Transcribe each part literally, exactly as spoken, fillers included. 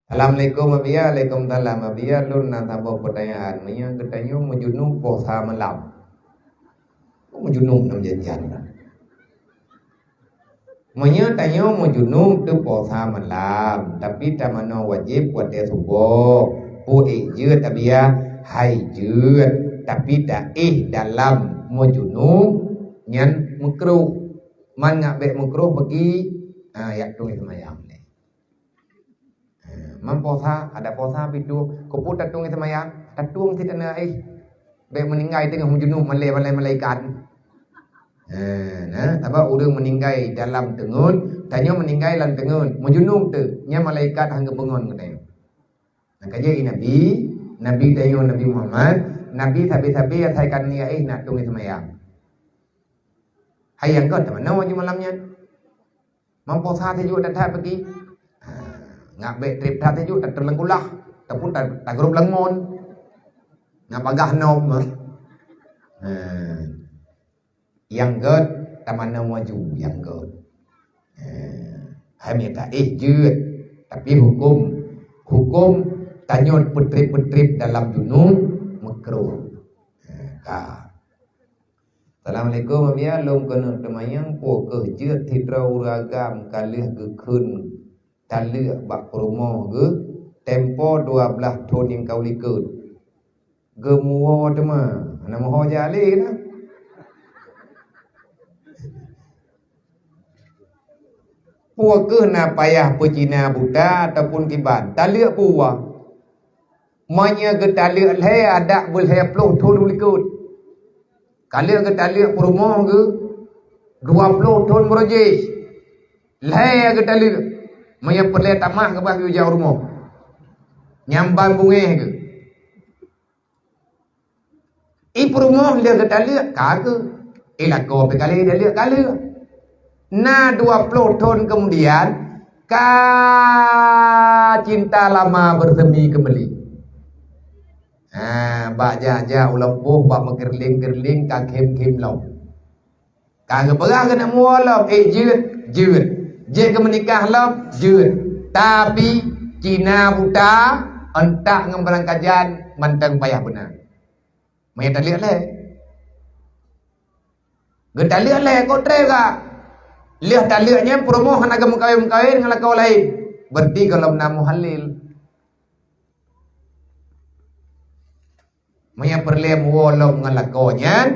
Assalamualaikum, Abiya. Waalaikumsalam, Abiya. Lôn na saboh peutanyaan. Meunyoe geutanyoe meujunub posa malam. Meujunub nam janjan. Meunyoe tanyoe meujunub teuposa malam, tapi tamanoe wajéb watée suboh, peue ék jeuet, Abiya? Hai jeuet, tapi taéh dalam meujunub nyan meukruh. Man ngak bék meukruh bagi, ha, yak tueng seumayang lé. Ha, man posa, ada posa pih tueng. Keupeue tatueng seumayang? Tatueng cit aneuk éh. Bék meuninggai teungoh meujunub malée-malée malaikat. Ha, nah, sabab ureuëng meuninggai dalam teungeut, tanyoe meuninggai lam teungeut, meujunub teuh, nyan malaikat han geupeungon keu tanyoe. Nah, ka jeuet Nabi, Nabi tanyoe Nabi Muhammad, Nabi sabe-sabe asai ka niat éh nak tueng seumayang. Hai nyang göt, tamanoe wajéb malam nyan? Man posa teuh jeuet that-that peugi. Ha, ngak bék treb that teuh jeuet, tateuleueng kulah, ataupun ta-, tagrôb lam mon. Ngak bagaih nop mah. Ha. Nyang göt, tamanoe wajéb nyang göt. Ha. Hai mita éh jeuet. Tapi huköm, huköm tanyoe peutreb-peutreb dalam junub meukruh. Ha, ka. Assalamualaikum, Abiya. Lôn keuneuk teumayang, peue keuh jeuet sidroe ureuëng agam ka lheueh geukheun taleuek bak peurumoh geuh, tempo dua blaih thon nyang ka u likot. Geumuwoe teuma, hana meuho jak lé na. Peue keuh na payah peucina buta ataupun kiban? Taleuek peue? Meunyoe geutaleuek lhée, adak beulhée ploh thon u likot. Ka lheueh geutaleuek peurumoh geuh dua ploh thon meureuh jih. Lhée geutaleuek. Meunyoe peureulée tamah geuba geujak u rumoh. Nyang ban beungéh geuh. I peurumoh lheueh geutaleuek ka keuh. I lakoe pih ka lheueh taleuek ka lheueh. Na dua ploh thon keumudian, ka cinta lama beusemi keumbali. Ha, bak jak-jak u lampôh, bak meukeureuling-keureuling, ka khém-khém lom. Ka geupeugah keuneuk muwoe lom, éh jeuet, jeuet. Jeuet keu meunikah lom, jeuet. Tapi, cina buta, euntak ngon beurangkajan, mantong payah beuna. Meunyo taleuek lhée. Geutaleuek lhée, kok treb ka. Lheueh taleuek nyan peurumoh hana geumeukawen-meukawen ngon lakoe laén. Berarti gohlom na muhalil. Meunyo peureulée muwoe lom ngon lakoe nyan,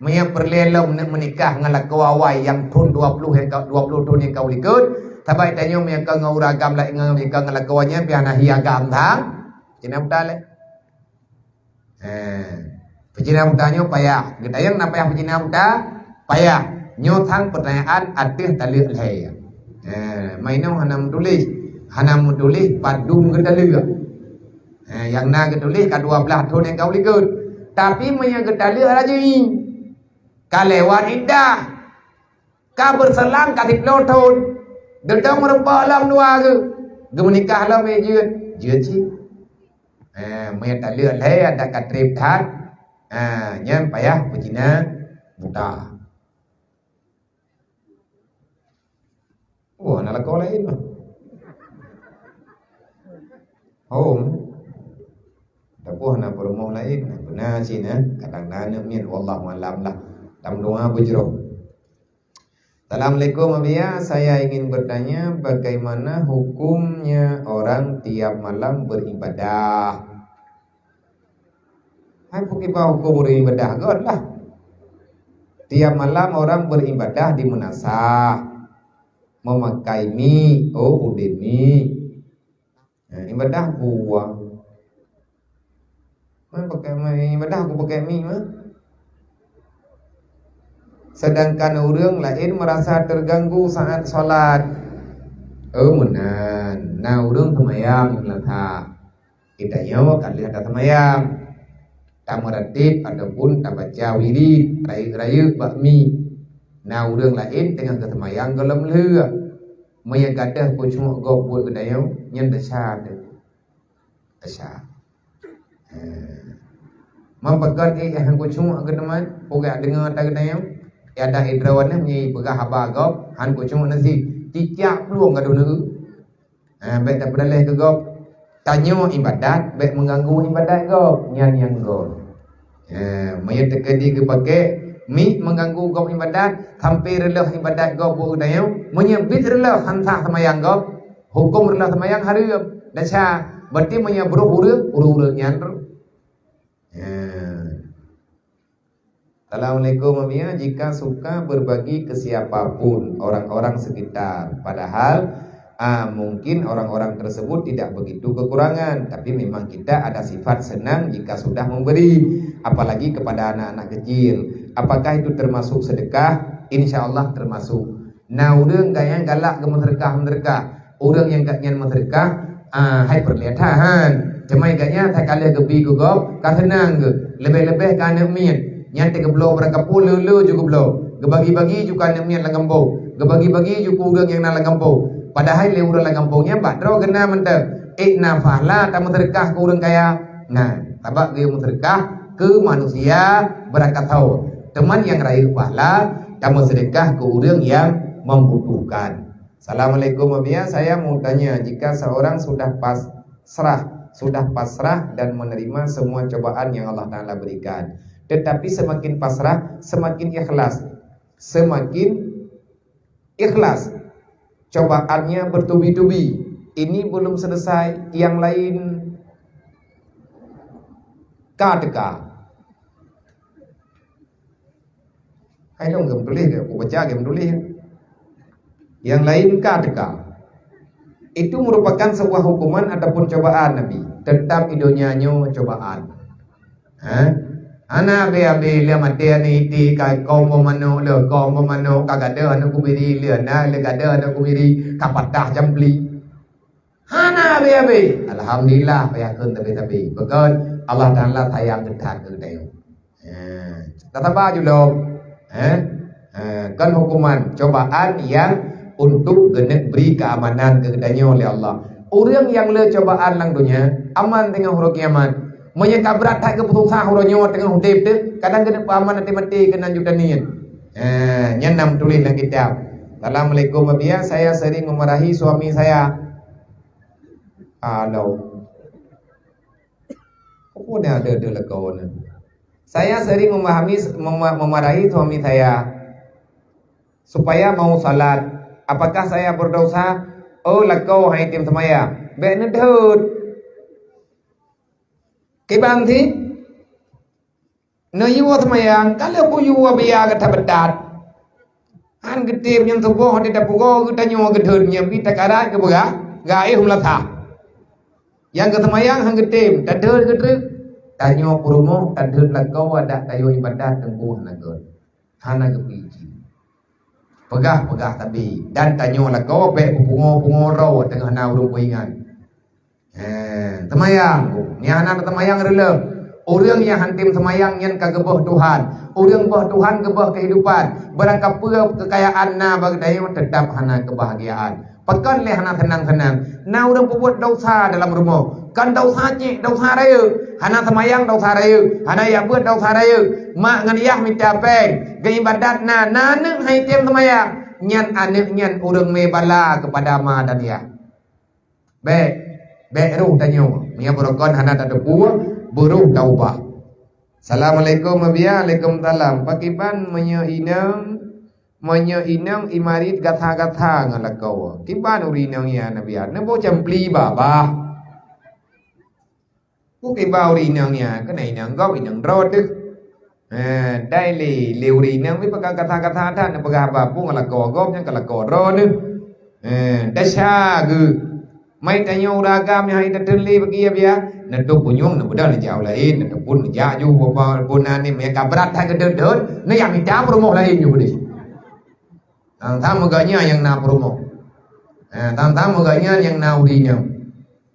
meunyo peureulée lom neuk meunikah ngon lakoe awai nyang thon dua ploh nyang ka, dua ploh thon nyang ka u likot, sabab tanyoe meunyo ka ngon ureuëng agam laén ngon, meunyo ka ngon lakoe nyan pih hana hi agam sang, cina buta lé. Eh, peucina buta nyoe payah. Geutanyong na payah peucina buta? Payah. Nyoe sang peutanyaan ateueh taleuek lhée. Eh, ma inong hana meutuléh. Hana meutuléh padum geutaleuek. Eh, nyang na geutuléh ka dua blaih thon nyang ka u likot. Tapi meunyo geutaleuek laju, ka lewat iddah. Ka beuseulang ka siploh thon. Geudong meureumpok lom dua geuh. Geumeunikah lom, eh, jeuet. Jeuet cit. Eh, meunyo taleuek lhée adak ka treb that. Eh, nyan payah peucina buta. Oh, na lakoe laén mah. Oh. Tapi hana peurumoh laén. Beuna cit, eh. Kadang na aneuk miet, wallahu alam lah. Tam doa beujroh. Assalamualaikum, Abiya. Saya ingin bertanya, bagaimana hukumnya orang tiap malam beribadah? Hai, peue kiban huköm ureuëng ibadah göt lah. Tiap malam orang beribadah di meunasah, memakai mi, oh, udeb mi. Nah, ibadah peue? Meupakai, ibadah keu pakai mi mah. Sedangkan ureuëng laén merasa terganggu saat salat. Oh, meunan. Na ureuëng seumayang lam that. Geutanyoe ka lheueh taseumayang, tameuratéb ataupun tabaca wirid rayeuk-rayeuk bak mi. Na ureuëng laén teungoh geuseumayang gohlom lheueh. Meunyo gadôh khusyuk gob buet geutanyoe, nyan desya teuh. Desya. Eh. Meupakon éh han khusyuk geuteumé, peugah deungoe ata geutanyoe. Ya dah idroe nyan meunyo peugah haba gob, han khusyuk nasi. Cicak plueng gadôh neu. Eh, bék tapeudaleh keu gob. Tanyoe ibadat, bék meuganggu ibadat gob, nyan nyang gob. Ha, meunyoe teukeudi geupakè, mik meuganggu gob ibadat, sampai reuloh ibadat gob beu geutanyoe, meunyoe bit reuloh han sah seumayang gob, huköm reuloh seumayang hareuem. Desya, berarti meunyoe brôh ureuëng, ureuëng-ureuëng nyan roh. Ha. Assalamualaikum, Umi. Jika suka berbagi ke siapa pun orang-orang sekitar, padahal, ah, mungkin orang-orang tersebut tidak begitu kekurangan, tapi memang kita ada sifat senang jika sudah memberi, apalagi kepada anak-anak kecil. Apakah itu termasuk sedekah? Insya Allah termasuk. Na ureuëng gobnyan galak geumeuseudeukah-meuseudeukah. Ureuëng nyang gobnyan meuseudeukah, ah, hai peureulée that han. Teuma gobnyan that ka lheueh geubi keu gob, ka seunang geuh. Leubeh-leubeh keu aneuk miet. Nyan teugeubloe beurangkapeue le-le ju geubloe. Geubagi-bagi ju keu aneuk miet lam gampông. Geubagi-bagi ju keu ureuëng nyang na lam gampông. Padahai lé ureuëng lam gampông nyan bak droe geuh na mantong. Ék na pahala tameuseudeukah keu ureuëng kaya? Na, sabab geuyue meuseudeukah keu manusia beurangkat tho. Teuma nyang rayeuk pahala tameuseudeukah keu ureuëng nyang membutuhkan. Assalamualaikum, Umi. Saya mau tanya, jika seorang sudah pasrah, sudah pasrah dan menerima semua cobaan yang Allah Taala berikan, tetapi semakin pasrah, semakin ikhlas, semakin ikhlas, cobaannya bertubi-tubi, ini belum selesai, yang lain ka teuka. Hai lôn geutuléh, aku baca geutuléh. Yang lain ka teuka. Itu merupakan sebuah hukuman ataupun cobaan Nabi. Tetap di dunia nyoe cobaan. Ha? Hana abéh-abéh lé maté aneuk iti ka kong boh manok lé, kong boh manok ka gadôh aneuk kubiri lé, na lé gadôh aneuk kubiri ka patah jampli. Hana abéh-abéh. Alhamdulillah, payah kheun tapi-tapi. Pakon Allah Taala sayang geutanyoe. Ha, tasaba ju lom. Ha? Ha, kon hukuman, cobaan nyang untuk geuneuk bri keamanan keu geutanyoe lé Allah. Ureuëng nyang le cobaan lam donya, aman teungoh uroe kiamat. Meunyoe ka brat that geupeususah uroe nyoe teungoh udeb teuh, kadang geuneuk peuaman até maté keunan ju taniet. Ha, nyan na meutuléh lam kitab. Assalamualaikum, Abiya. Saya sering memarahi suami saya. Aduh. Apa ni ada-ada lakoe ni? Saya sering memahami, mema-, memarahi suami saya supaya mau salat. Apakah saya berdosa? Oh, lakoe hai tem semaya. Bék neudhôt. Kiban sih? Neuyue seumayang, ka lheueh buyue biya gata beudat. Han geutem nyang tuboh di dapu goe geutanyoe geudhôt nyang bi takarat geubeurah, gaéh meulathah. Nyang geuseumayang han geutem, tadhôt geutreuk. Tanyoe peurumoh, tadhôt lakoe adak tayue ibadat teungku hana gét. Hana geupiji. Peugah-peugah tabi, dan tanyoe lakoe bék peupungo-pungo droe teungoh na ureuëng peuingat. Eh, seumayang. Nyang hana seumayang reuloh. Ureuëng nyang han tem seumayang nyan ka geubôh Tuhan. Ureuëng bôh Tuhan geubôh keuhidupan. Beurangkapeue keukayaan na bak geutanyoe, teutap hana keubahgiaan. Pakon lé hana seunang-seunang? Na ureuëng peubuet desya dalam rumoh. Kon desya cit, desya rayeuk. Hana seumayang desya rayeuk. Hana jak beuet desya rayeuk. Mak ngon yah mita péng. Geuibadat na, na aneuëk han tem seumayang. Nyan aneuëk nyan ureuëng mé bala keupada ma dan yah. Bék, bék roh tanyoe. Meunyoe beurukon hana tateupeue, beuroh taubah. Assalamualaikum, Abiya. Waalaikumsalam. Pakriban meunyoe inong, meunyoe inong imarit gata-gata ngon lakoe? Kiban ureuëng inong nyan, Abiya? Neuboh campli babah. Ku kiban ureuëng inong nyan, keuneuk inong gob, inong droe teuh. Eh, dai lé, lé ureuëng inong pih peugah gata-gata that, neupeugah haba peue ngon lakoe gob nyan, keu lakoe droe neuh. Eh, desya geuh. Mai tanyoe ureuëng agam nyang hai tateun lé bagi, Abiya, neutôb punyueng neubeudôh neujak u laén, neutôb pun neujak ju, peue-peue na ni, meunyoe ka brat that geudhôt-dhôt, neujak mita peurumoh laén ju beudeh. Tang-tang meugah nyan nyang na peurumoh. Eh, tang-tang meugah nyan nyang na ureuëng inong.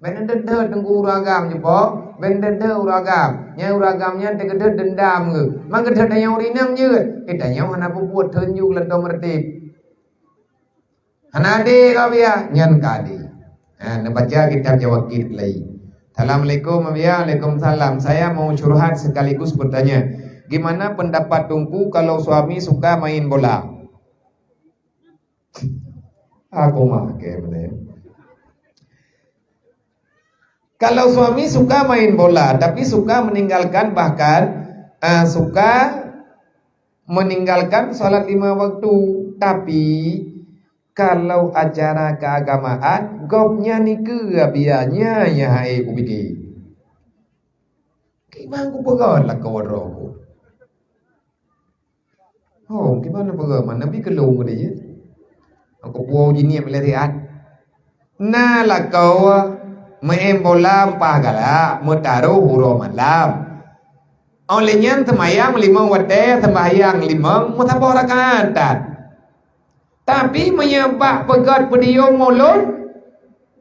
Bék neudeuh-deuh teungku ureuëng agam jipok, bék neudeuh-deuh ureuëng agam. Nyang ureuëng agam nyan teugeudeuh deundam geuh. Man geudeuh tanyoe ureuëng inong jeuet. Eh, tanyoe hana peubuet theun ju lom tom reuteb. Hana adé keu Abiya, nyan ka adé. Ha, neubaca kitab Jawakit lagi. Assalamualaikum, Abiya. Waalaikumsalam. Saya mau curhat sekaligus bertanya, gimana pendapat Teungku kalau suami suka main bola? Aku mah ke boleh. Kalau suami suka main bola, tapi suka meninggalkan, bahkan, ah, suka meninggalkan salat lima waktu, tapi kalau acara keagamaan, gobnyan nikeue biaya nyan, hai ubiti. Kiban kupeugah lakoe droe ku. Oh, kiban peugah, mana bi keulong geude je. Aku puo jiniep lé siat. Na lakoe meu'en bola mpah galak, meutaroh uroe malam. Óh lheueh nyan seumayang limong watée, sembahyang limong, meusaboh rakaat that. Tapi meunyoe bak peugét peudiyong mulod,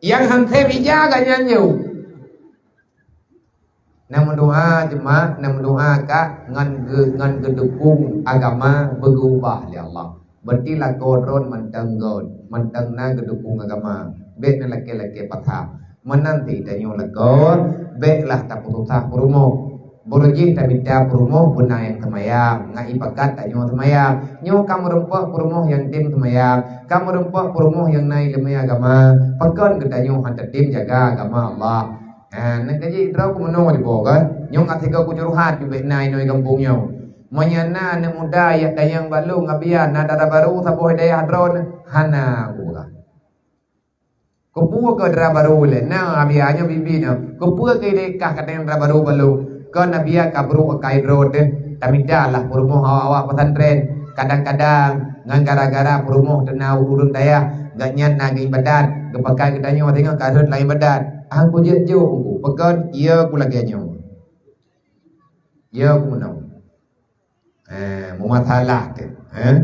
nyang han sép ija gobnyan nyoe. Na meudoa jeumaat, na meudoa kak ngon geu-, ngon geudukong agama beugeubah lé Allah. Berarti lakoe droen mantong göt, mantong na geudukong agama. Bék na lakée-lakée pasah. Meunan cit tanyoe lakoe, béklah tapeususah peurumoh. Beureuguih tamita peurumoh beuna nyang seumayang, ngat ipakat tanyoe seumayang. Nyoe ka meurumpok peurumoh nyang tem seumayang, ka meurumpok peurumoh nyang na ileumé agama. Pakon geutanyoe han tatem jaga agama Allah? Ha, na ka jih droe ku meunoe dibawa kan? Nyoe ngat sigoe ku curhat ubé na inong gampông nyoe. Meunyoe na aneuk muda jak tanyong bak lôn, "Abiya, na dara barô saboh di dayah droeneuh?" Hana, ku peugah. Keupeue keu dara barô lé? Na, Abiya, nyoe bibi na. Keupeue keu ideh kah katanyong dara barô bak lôn? Kon Abiya ka brôk akai droe teuh. Tamita lah peurumoh awak-awak pesantren. Kadang-kadang ngon gara-gara peurumoh teuna ureuëng dayah, gobnyan na geuibadat, geupakat geutanyoe singoh ka rhot lam ibadat. Ah, ku jeuet jok ku, pakon? Iya ku lagée nyoe. Iya ku meunoe. Eh, meumasalah teuh, eh?